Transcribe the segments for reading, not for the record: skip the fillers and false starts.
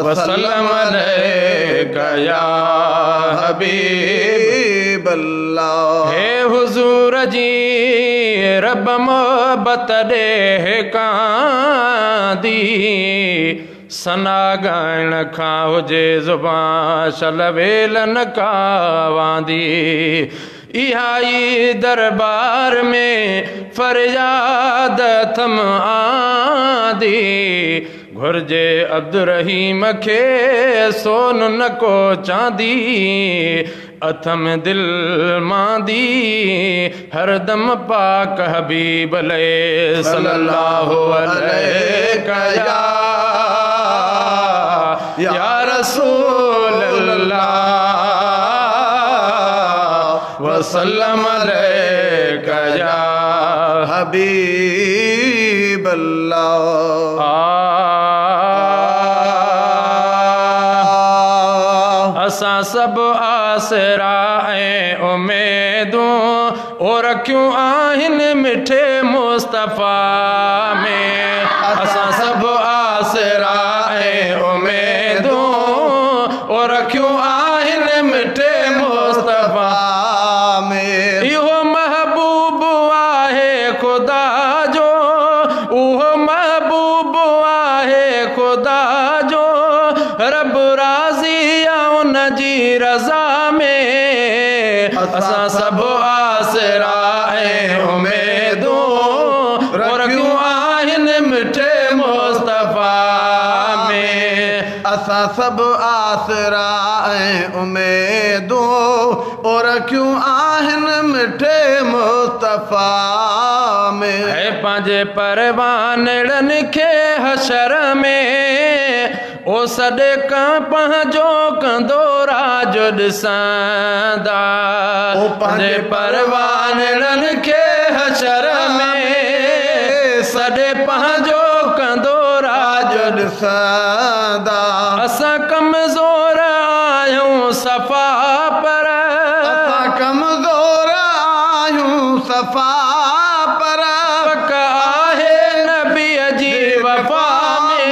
وسلم عليڪ يا حبيب الله. هي حضور جي رب محبت ڏي ڪاندي، سنا ڳائڻ کان هجي زبان شل ويل نه ڪا واندي. اها ئي دربار ۾ فرياد اٿم آندي، گهرجي عبدالرحيم کي سون نه ڪو چاندي. اٿم دل ماندي هردم پاڪ حبيب لئي. صلي الله عليڪ يا رسول الله وسلم عليڪ يا حبيب الله. اسان سڀ آسرا ۽ اميدون او رکيون آهن مٺي مصطفيٰ ۾. اسان سڀ آسرا ۽ اميدون او رکيون آهن مٺي مصطفيٰ ۾. اهو محبوب آهي خدا جو، اهو محبوب آهي خدا جو، رب راضي آ ان جي رضا ۾. اسان سڀ آسرا ۽ اميدون رکيون آهن مٺي مصطفيٰ ۾. اسان سڀ آسرا ۽ اميدون رکيون آهن مٺي مصطفيٰ ۾. ۽ پنهنجي پروانڙن کي حشر ۾ او سڏ پنهنجو ڪندو راج ڏسندا. او پنهنجي پروانڙن کي حشر ۾ سڏ پنهنجو ڪندو راج ڏسندا. اسان ڪمزور آهيون صفا پر، اسان ڪمزور آهيون صفا پر، پڪ آهي نبيءَ جي وفا ۾.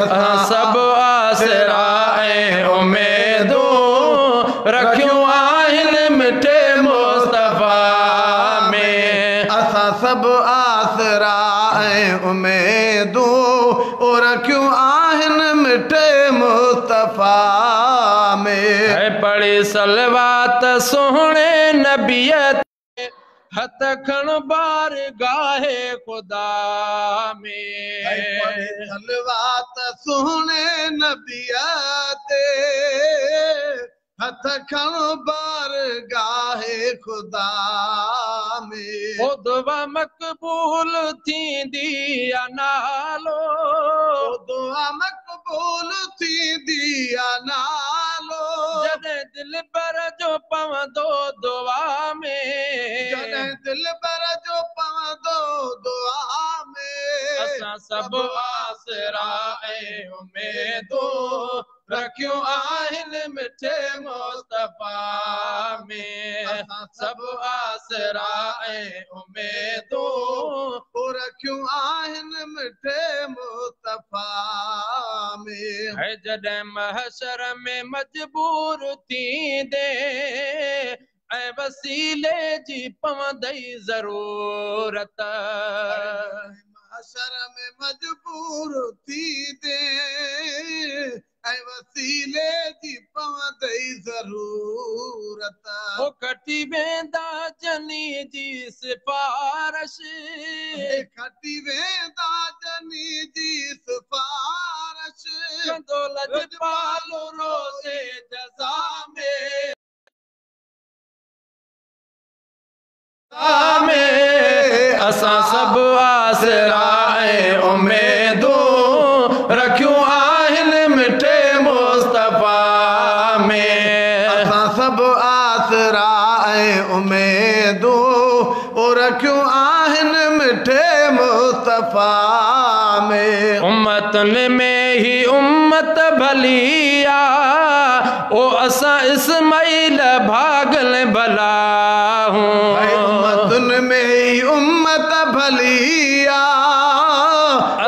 اسان سڀ آسرا ۽ اميدون رکيون آهن مٺي مصطفيٰ ۾. اسان سڀ آسرا ۽ اميدون رکيون آهن مٺي مصطفيٰ ۾. ۽ پڙهي صلوات سهڻي نبيءَ تي، هٿ کڻ بار گاهي خدا ۾. پڙهي صلوات سهڻي نبيءَ تي، هٿ کڻ بار گاهي خدا ۾. او دعا مقبول ٿيندي آ نالو، او دعا مقبول ٿيندي آ نالو، جڏهن دل بر جو پوندو دعا ۾. جڏهن دل بر جو پوندو دعا ۾. اسان سڀ آسرا ۽ اميدون رکيون آهن مٺي مصطفيٰ ۾. اسان سڀ آسرا ۽ اميدون رکيون آهن مٺي مصطفيٰ ۾. ۽ جڏهن محشر ۾ مجبور ٿيندي ۽ وسيلي جي پوندئي ضرورت، محشر ۾ مجبور ٿيندي ۽ وسيلي جي پوندئي ضرورت، او کٽي ويندا جني جي سفارش، کٽي ويندا جني جي سفارش، ڪندو لجپال روزي جزا ۾. اسان سڀ آسرا ۽ اميدون رکيون آهن مٺي مصطفيٰ ۾. اسان سڀ آسرا ۽ اميدون رکيون آهن مٺي مصطفيٰ ۾. امتن ۾ ئي امت ڀلي آ، او اسان اسماعيل ڀاڳل ڀلا هون. امتن ۾ ئي امت ڀلي آ،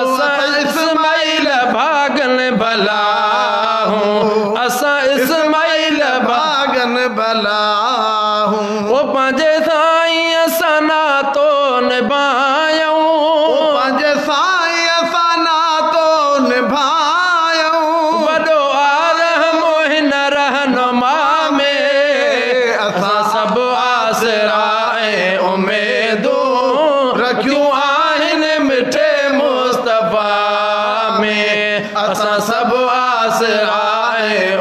اسان اسماعيل ڀاڳل भला हूँ, असां इस्माइल भागन भला हूँ। ओ पंहिंजे साईं सां नातो निभायूं, पंहिंजे साईं सां नातो निभायूं। वॾो आरहम हिन रहनुमा में, असां सभु आसरा ऐं उमेदूं रखियूं आहिनि मिठे मुस्तफ़ा में। असां सभु आसरा ऐं